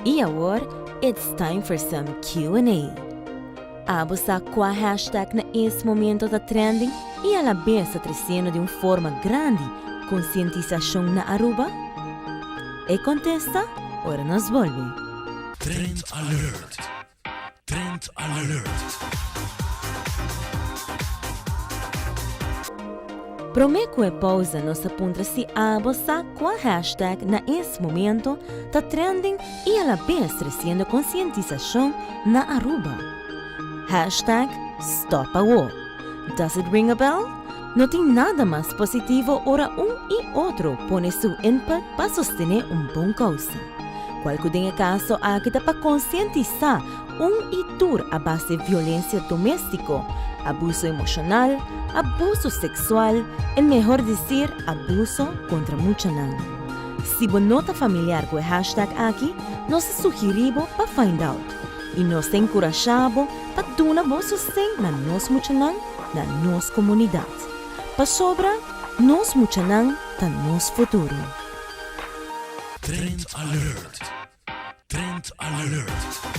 Y awor, it's time for some Q&A. Abo sa cua hashtag na es momento ta trending y a la bes ta treciendo di un forma grandi concientisacion na Aruba? E contesta ora nos bolbe. Trend Alert! Trend Alert! Prome cu e pausa nos a puntra si abo sa cua hashtag na es momento ta trending y a la bes treciendo concientisacion na Aruba. Hashtag Stop Awo. Does it ring a bell? No tin nada mas positivo ora un y otro pone su input pa sostene un bon causa. Cual cu den e caso aki ta pa concientisa un y tur a base violencia domestico, abuso emocional, abuso sexual, en mehor decir abuso contra muchanan. Si bo no ta familiar cu e hashtag aki, nos ta sugeri bo pa find out y nos ta encurasha bo pa duna bo sosten na nos muchanan na nos comunidad. Pasobra nos muchanan ta nos futuro. Trend Alert! Trend Alert!